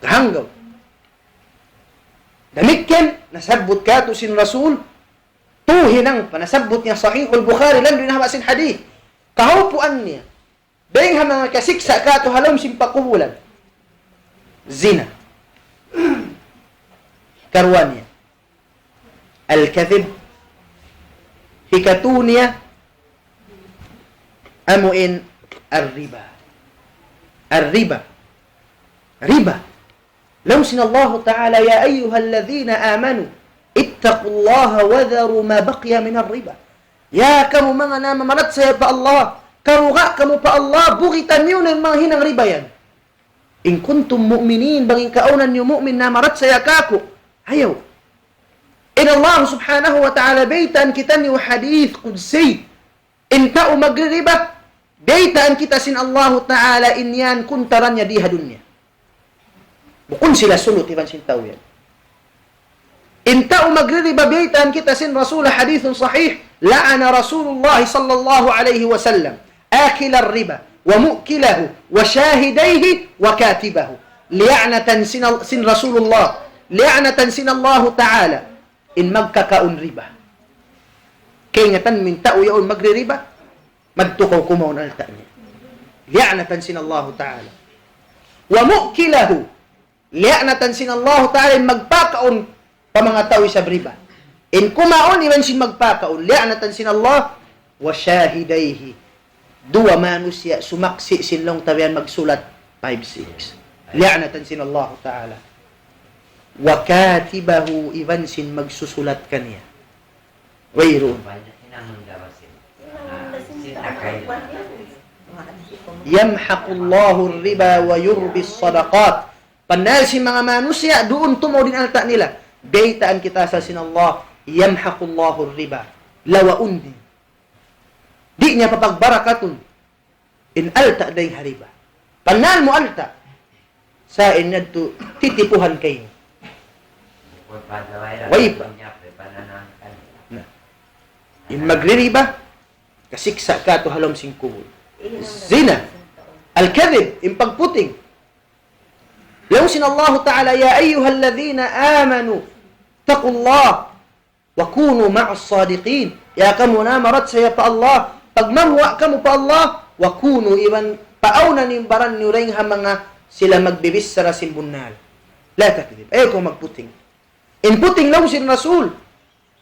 Kahanggaw. Damikkiyan, nasabbut katu' sin Rasul, tu hinang pa, nasabbut niya Sahihul Bukhari, landu' in haba' sin hadith. Kahaupuan niya. Dayng ha manga kasiksa' katu' ha lawm sin pakubulan. Zina. Karuwa niya. Al-kadhib. Hikatu niya. Amu in ar-riba. Ar-riba. Riba. Laung sin Allahu Ta'ala, يا أيها الذين آمنوا اتقوا الله وذروا ما بقي من الربا. Ya kamu manga namamarachaya pa Allah, karuga kamu pa Allah, bugitan niyu na in manga hinang riba yan. إن كنتم مؤمنين, bang in kaawnan niyu mu'min, namamarachaya kāku'. Ayaw. In Allah subhanahu wa ta'ala, baytaan kitaniyu hadith qudsi. In tau magririba, baytaan kita sin Allahu Ta'ala in yan kuntaran niya di ha dunya. Bukun sila sulut iban sin tau yan. In tau magririba, baytaan kita sin Rasul, hadithun sahih, لعن رسول الله صلى الله عليه وسلم آكل الربا ومؤكله وشاهديه وكاتبه. Liyaanatan sin Al-, sin Rasulullah, liyaanatan sin Allahu Ta'ala in magkakaun riba. Kaingatan mu in tau yaun magririba, madtu kaw kumaun alta' niya. Liyaanatan sin Allahu Ta'ala. ومؤكله, liyaanatan sin Allahu Ta'ala in magpakaun pa manga tau isab riba. In kumaun iban sin magpakaun, liyaanatan sin Allah. وشاهديه, duwa manusiya' sumaksi' sin laung ta biya' yan magsulat, five, six. Liyaanatan sin Allahu Ta'ala. وكاتبه, iban sin magsusulat kaniya. Wayruun. يمحق الله الربا ويربي الصدقات. Pannal sin manga manusiya' duun tumaud in alta' nila. Baytaan kita asal sin Allah, يمحق الله الربا. Lawaun niya. Di' niya papagbarakatun in alta' dayng ha riba. Pannal mu alta'. Sa' in yadtu titipuhan kaymu. Way pa. Na. In magririba, kasiksa' katu' ha lawm sin kubul. Zina. Al-kadhib, in pagputing. Laung sin Allahu Ta'ala, يا أيها الذين آمنوا اتقوا الله وكونوا مع الصادقين. Ya kamu namamarachaya pa Allah, pagmabuga' kamu pa Allah, وكونوا, iban Paawnan in baran niyu dayn ha manga sila magbibichara sin bunnal. La takdhib. Ayaw kaw magputing. In puting laung sin Rasul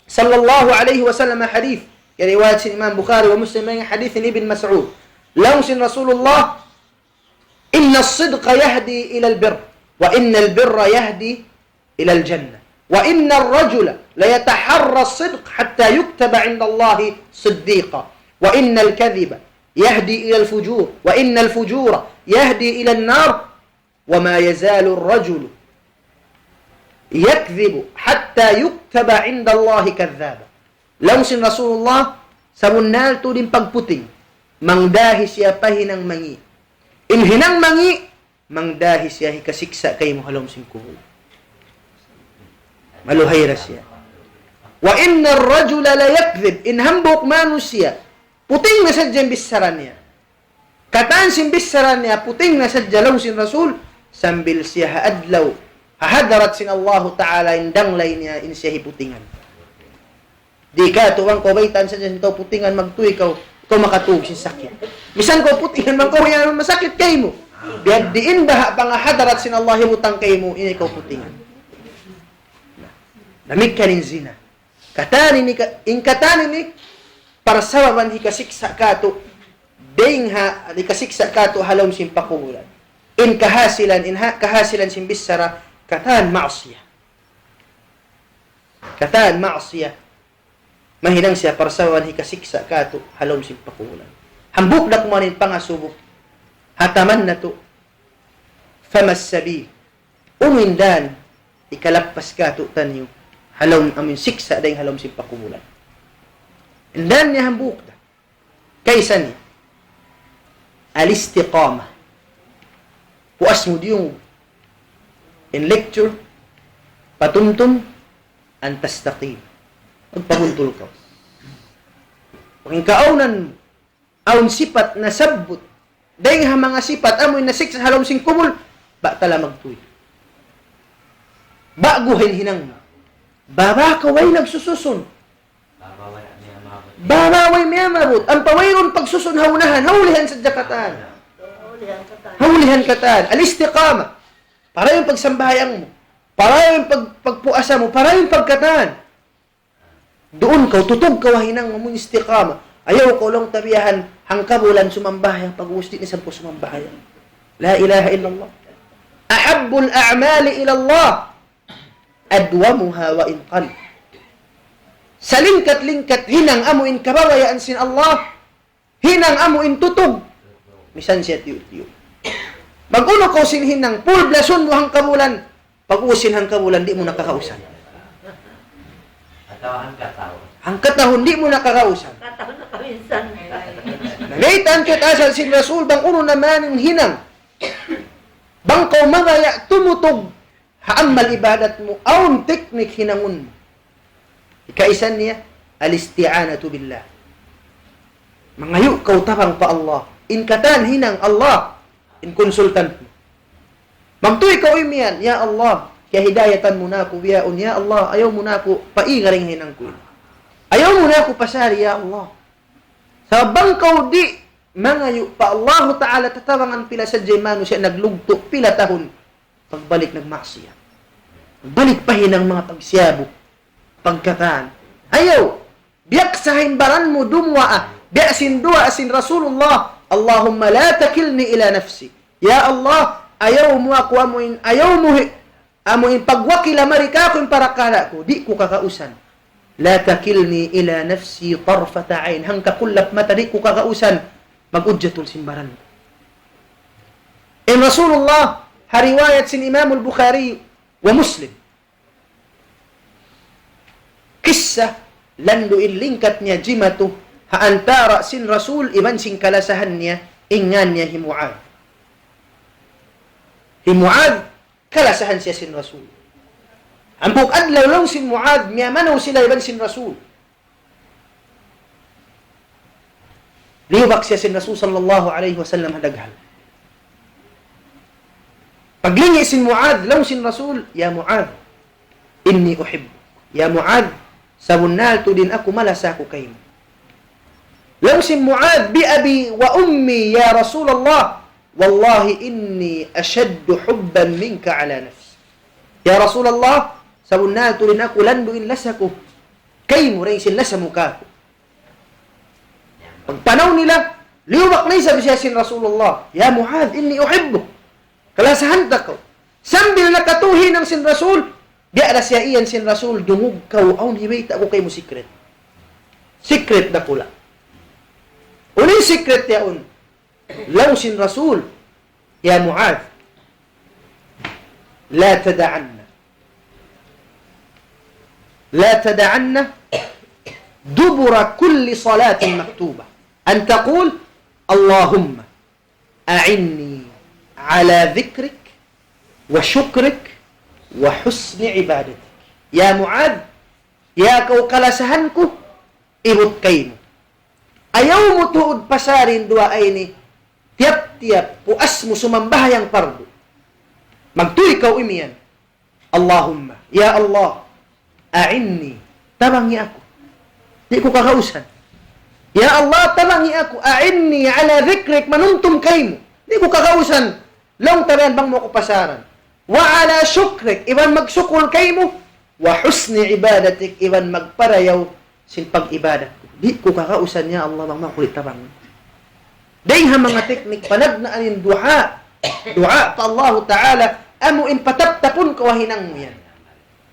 sallallahu alayhi wasallam hadith. Kiyariwayat sin Imam Bukhari wa Muslim dayn ha hadith ni Ibn Mas'ud. Laung sin Rasulullah, إن الصدق يهدي إلى البر، وإن البر يهدي إلى الجنة، وإن الرجل ليتحرى الصدق حتى يكتب عند الله صديقا، وإن الكذب يهدي إلى الفجور، وإن الفجور يهدي إلى النار، وما يزال الرجل يكذب حتى يكتب عند الله كذابا. Laung sin Rasulullah, sabunnal tuud in pagputing, mangdahi siya pa hinang mangi'. In hinang mangi', mangdahi siya hikasiksa' kaymu ha lawm sin kubul. Maluhay da siya. وإن الرجل ليكذب, in hambuuk manusiya', puting na sadja in bichara niya. Katan sin bichara niya, puting na sadja laung sin Rasul, sambil siya ha adlaw, ha hadarat sin Allahu Ta'ala, in danglay niya, in siya hiputingan. Di' katu' bang kaw baytaan sadja sin tau putingan, magtuy kaw, ikaw makatug sin sakit. Misan kaw putingan, bang kaw yan masakit kaymu. Biya' diin baha' pa ha hadarat sin Allah hibutang kaymu, in ikaw putingan. Damikkiyan in zina. Katan ini ka, in katan ini, parsababan hikasiksa' katu', dayn ha, hikasiksa' katu', ha lawm sin pakubulan. In kahasilan, in ha, kahasilan sin bichara, katan maasiya. Katan maasiya. Mahinang siya parsababan hikasiksa' katu', ha lawm sin pakubulan. Hambuuk da kuman in pangasubu. Hataman natu'. فما السبيل. Unu in dan, hikalappas katu' taniyu, ha lawm amun siksa' dayn ha lawm sin pakubulan. In dan niya hambuuk da. Kaysa niya, al-istiqamah. Puas mu diyungug in lecture, patumtum, an tastaqim. Magpabuntul kaw. Pagkaawnan mu, awn sipat nasabbut. Dayn ha manga sipat amu in nasiksa' ha lawm sin kubul, ba' tala magtuy. Ba'gu in hinang mu. Baba kaw way nagsususun. Baba way miyamabut. Ampa wayruun pagsusun ha unahan, ha ulihan sadja katan. Ha ulihan katan. Al-istiqamah. Para in pagsambahayang mu. Para in pag-, pagpuasa mu. Para in pagkatan. Duun kaw, tutug kaw ha hinang mu, istiqamah. Ayaw kaw laung ta biyahan, hangkabulan sumambahayang, pag-ubus di' na isab kaw sumambahayang. La ilaha illallah. أحب الأعمال إلى الله أدومها وإن قل. Salingkat-lingkat hinang amu in kabayaan sin Allah, hinang amu in tutug. Misan siya tiyu'-tiyu'. Mag-unu kaw sin hinang, pulblasun mu hangkabulan. Pag-ubus sin hangkabulan, di' mu na kakausan. Atawa hangkatahun. Hangkatahun, di' mu na kakausan. Katahun na kaminsan. Nangaitan kita asal sin Rasul, bang unu na man in hinang. Bang kaw mabaya' tumutug ha amal ibadat mu, awn teknik hinangun. Hikaisa niya, al-isti'anatu billah. Mangayu' kaw tabang pa Allah. In katan hinang Allah, in consultant mu. Magtuy kaw imiyan, "Ya Allah, kiyahidayatan mu na aku bihaun. Ya Allah, ayaw mu na aku paiga dayn ha hinang ku ini. Ayaw mu na aku pasari, ya Allah." Sabab bang kaw di' mangayu' pa Allahu Ta'ala tatabangan pila sadja in manusiya' naglugtu', pila tahun. Pagbalik nagmaksiyat. Balik pa hinang manga pagsiyabuk. Pagkatan. Ayaw. Biya' sa in baran mu dumuwaa. Biya' sin duwaa sin Rasulullah. اللهم لا تكلني إلى نفسي. Ya Allah, ayaw mu aku amu in, ayaw mu hi-, amu in pagwakila mari kāku' in parakala' ku. Di' ku kakausan. لا تكلني إلى نفسي طرفة عين. Hangka kullap mata di' ku kakausan. Mag-udjatul sin baran. In Rasulullah, ha riwayat sin Imam al-Bukhari wa Muslim. Kissa, landu' in lingkat niya jimatu, ha antara' sin Rasul iban sin kalasahan niya, in ngan niya hi Muadh. Hi Muadh, kalasahan siya sin Rasul. Hambuuk adlaw laung sin Muadh, miyamanaw sila iban sin Rasul. Liyubak siya sin Rasul sallallahu alayhi wasallam ha daghal. Paglingi' sin Muadh, laung sin Rasul, "يا معاذ، إني أحبك." Ya Muadh, sabunnal tuud in aku malasa aku kaymu. Laung sin Muadh, "بأبي وأمي يا رسول الله." والله إني أشد حبا منك على نفسي. Ya Rasulullah, sabunnal tuud in aku landu' in lasa ku kaymu dayn sin lasa mu kāku'. Pagpanaw nila, liyubak na isab siya sin Rasulullah, "Ya Muadh, inni uhibbuk." Kalasahan ta kaw. Sambil nakatuhinang sin Rasul, biya' da siya iyan sin Rasul, "Dungug kaw, awn hibayta' ku kaymu secret." Secret dakula'. Unu in secret yaun? Laung sin Rasul, "يا معاذ، لا تدعن، لا تدعن دبر كل صلاة مكتوبة أن تقول: اللهم أعني على ذكرك وشكرك وحسن عبادتك." Ya Muadh, ya kaw kalasahan ku, ibut kaymu. Ayaw mu tuud pasarin duwaa ini, tiyap-tiyap puas mu sumambahayang pardu. Magtuy kaw imiyan. Allahumma, ya Allah, a'inni, tabangi aku. Di' ku kagausan. Ya Allah, tabangi aku. A'inni ala dhikrik, manumtum kaymu. Di' ku kagausan. Laung ta biya' yan bang mu aku pasaran. Wa ala shukrik, iban magsukul kaymu. Wa husni ibadatik, iban magparayaw sin pag-ibadat ku. Di' ku kagausan, ya Allah, bang mu aku di' tabangi. Dayng ha manga teknik panagnaan in duwaa. Duwaa pa Allahu Ta'ala, amu in pataptapun kaw ha hinang mu yan.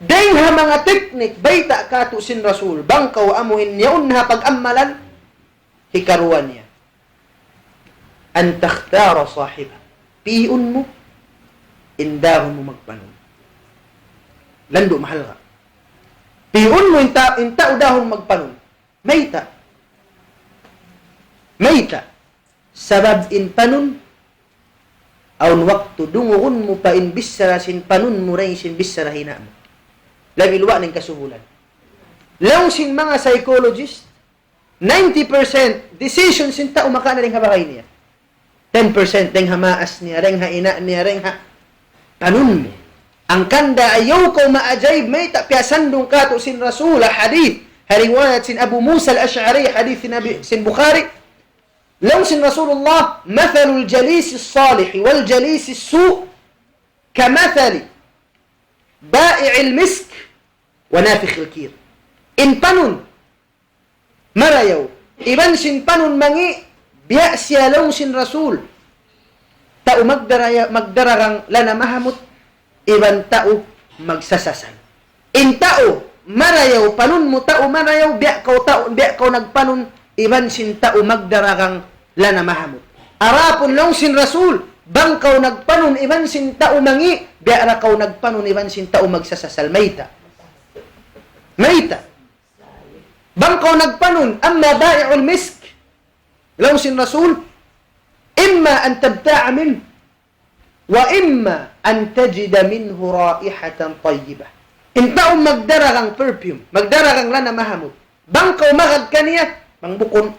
Dayng ha manga teknik, bayta' kātu' sin Rasul, bang kaw amu in yaun ha pag-ammalan, hikaruwa niya. أن تختار صاحبك. Pi'un mu, in dahun mu magpanun. Landu' mahalga'. Pi'un mu in ta-, in tau dahun magpanun. Mayta'? Mayta'? Sabab in panun, awn waktu dungugun mu pa in bichara sin panun mu dayn sin bichara hina' mu. Labi luwa' na in kasubulan. Laung sin manga psychologist, ninety percent decision sin tau makawa' na dayn ha bagay niya. Ten percent dayn ha maas niya, dayn ha ina' niya, dayn ha panun mu. Hangkan da ayaw kaw maajaib, mayta' piyasandung kātu' sin Rasul, hadith, ha riwayat sin Abu Musa al-Ash'ari, hadith sin Abi, sin Bukhari. Laung sin Rasulullah, مثل الجليس الصالح والجليس السوء كمثل بائع المسك ونافخ الكير. In panun marayaw iban sin panun mangi', biya' siya laung sin Rasul, tau magdaraya-, magdaragang lana mahamut, iban tau magsasasal. In tau marayaw, panun mu tau marayaw, biya' kaw tau, biya' kaw nagpanun iban sin tau magdaragang lana mahamut. Adapun laung sin Rasul, bang kaw nagpanun iban sin tau mangi', biya' da kaw nagpanun iban sin tau magsasasal. Mayta'? Mayta'? Bang kaw nagpanun, أما بائع المسك, laung sin Rasul, إما أن تبتاع منه وإما أن تجد منه رائحة طيبة. In tau magdaragang perfume, magdaragang lana mahamut. Bang kaw magad kaniya, bang bukun,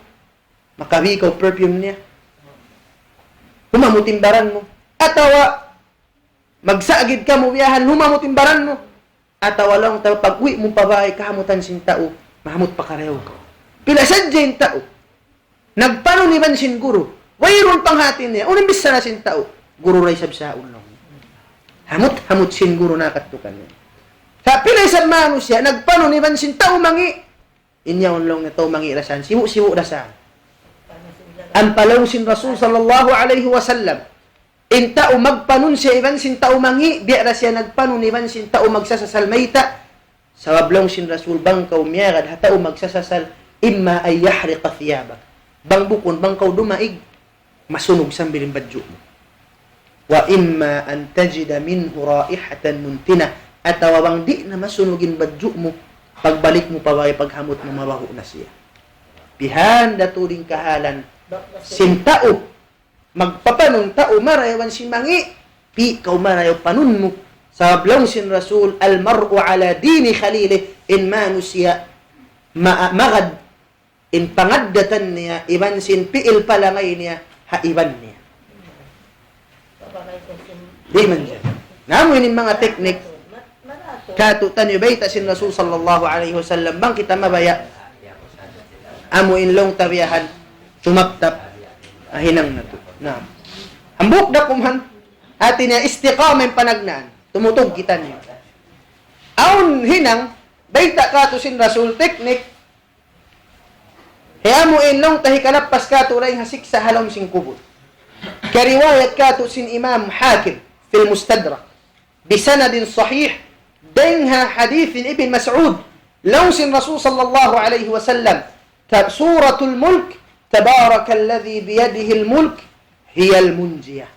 makabi kaw perfume niya. Humamut in baran mu. Atawa magsagid kamu biya' yan, humamut in baran mu. Atawa laung ta pag-uwi' mu pa bay, kahamutan sin tau, mahamut pa karayaw kaw. Pila sadja in tau nagpanun iban sin guru, wayruun panghati niya, unu in bichara sin tau, guru da isab sa' laung. Hamut-hamut sin guru nakadtu kaniya. Sa' pila isab manusiya' nagpanun iban sin tau mangi', in yaun laung niya tau mangi' da isab, sibu'-sibu' da isab. Ampa laung sin Rasul sallallahu alayhi wasallam, in tau magpanun siya iban sin tau mangi', biya' da siya nagpanun iban sin tau magsasasal. Mayta'? Sabab laung sin Rasul, bang kaw miyagad ha tau magsasasal, إما أن يحرق ثيابك. Bang bukun, bang kaw dumaig, masunug sambil in badju' mu. وإما أن تجد منه رائحة منتنة. Atawa bang di' na masunug in badju' mu, pagbalik mu pa bay, paghamut mu, mabahu' na siya. Bihan da tuud in kahalan sin tau magpapanun, tau marayaw iban sin mangi', pi' kaw marayaw panun mu. Sabab laung sin Rasul, المرء على دين خليله, in manusiya' ma-, magad in pangaddatan niya, iban sin pi'il palangay niya, ha iban niya. Di' man yan. Na amu ini in manga teknik, kātu'niyu bayta' sin Rasul sallallahu alayhi wasallam, bang kita mabaya', amu in laung ta biya' yan, sumaptap, ha hinang natu'. Naam. Hambuuk da kuman, hati niya istiqamah in panagnaan. Tumutug kitaniyu. Awn hinang, bayta' katu' sin Rasul teknik, hi amu in laung ta hikalappas katu' dayn ha siksa' ha lawm sin kubul. Kariwayat katu' sin Imam Hakim fil Mustadrak. بسند صحيح, dayn ha hadith Ibn Mas'ud, laung sin Rasul sallallahu alayhi wasallam, ta-, Suratul Mulk, تبارك الذي بيده الملك هي المنجية.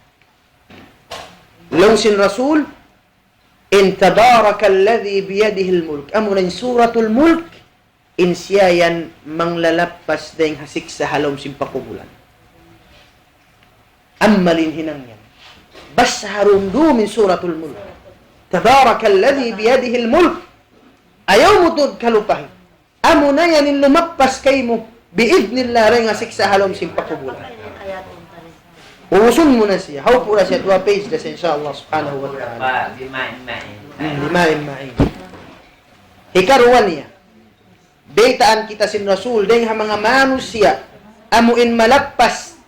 Laung sin Rasul, in تبارك الذي بيده الملك. Amuna in Suratul Mulk, in siya yan manglalappas dayn ha siksa' ha lawm sin pakubulan. Ammal in hinang yan. Basa ha dum-dum in Suratul Mulk. تبارك الذي بيده الملك. Ayaw mu tuud kalupahi. Amuna yan in lumappas kaymu, bi'idhnillah, dayn ha siksa' ha lawm sin pakubulan. Ubusun mu na siya. Hawpu' na siya, duwa page da siya, insha Allah subhanahu wa ta'ala. Hmm, lima in ma'in. Hikaruwa niya. Baytaan kita sin Rasul, dayn ha manga manusiya', amu in malappas,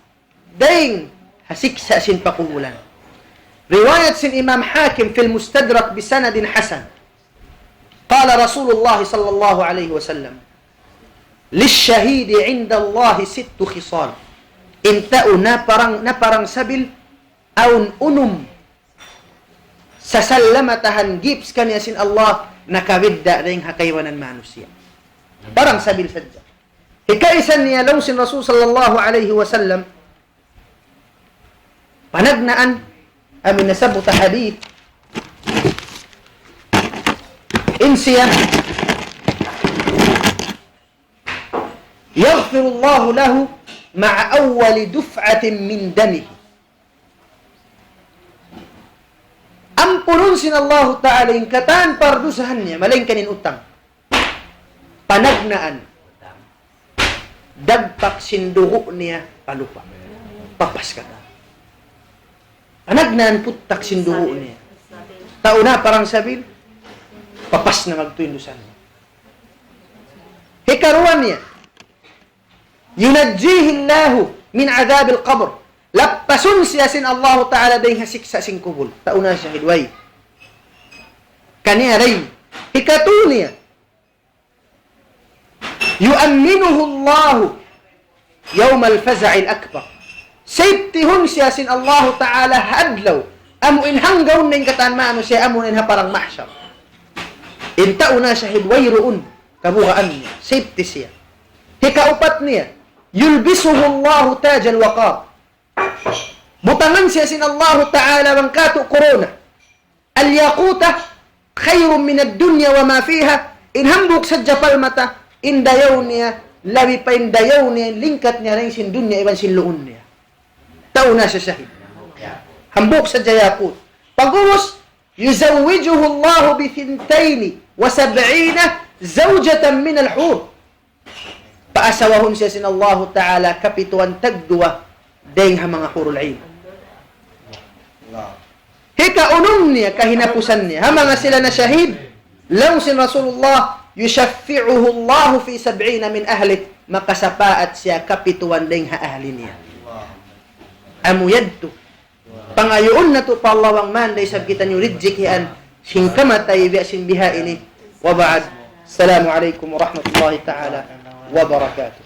dayn ha siksa' sin pakubulan. Riwayat sin Imam Hakim fil Mustadrak bi sanadin hasan. قال رسول الله صلى الله عليه وسلم: للشهيد عند الله ست خصال. In tau naparang, naparang sabil, awn unum sasalamatahan gifts kaniya sin Allah, nakabidda' dayn ha kaibanan manusiya'. Parang sabil sadja. Hikaisa niya laung sin Rasul sallallahu alayhi wasallam, panagnaan, amu in nasabbut ha hadith, in siya, يغفر الله له مع أول دفعة من دمه. Ampunun sin Allahu Ta'ala in katan pardusahan niya, malaingkan in utang. Panagnaan, dagpak sin dugu' niya pa lupa'. Papas katan. Panagnaan puttak sin dugu' niya. Tau naparang sabil, papas na magtuy in dusa niya. Hikaruwa niya, ينجيه الله من عذاب القبر. Lappasun siya sin Allahu Ta'ala dayn ha siksa' sin kubul. Tau na shahid way. Kaniya dayn. Hikatu niya, يؤمنه الله يوم الفزع الأكبر. Safety-hun siya sin Allahu Ta'ala ha adlaw amu in hanggaun na in katan manusiya', amu in ha parang mahshar. In tau na shahid wayruun kabugaan niya, safety siya. Hikaupat niya, يلبسه الله تاج الوقار. Butangan siya sin Allahu Ta'ala bang katu' kuruna. الياقوتة خير من الدنيا وما فيها. In hambuuk sadja palmata, in dayaw niya, labi pa in dayaw niya, in lingkat niya dayn sin dunya iban sin luun niya. Tau na siya shahid. Hambuuk sadja yaqut. Pag'ubus, يزوجه الله بثنتين وسبعين زوجة من الحور. Paasawahun siya sin Allahu Ta'ala kapituan tagduwa dayn ha manga hurul ain. Hikaunum niya, kahinapusan niya, ha manga sila na shahid, laung sin Rasulullah, يشفعه الله في سبعين من أهله, makasapaat siya kapituan dayn ha ahli niya. Amu yadtu. Pangayuun natu' pa Allah bang man da isab kitaniyu rijik hiyan sin kamatay biya' sin biha ini. وبعد. السلام عليكم ورحمة الله تعالى وبركاته.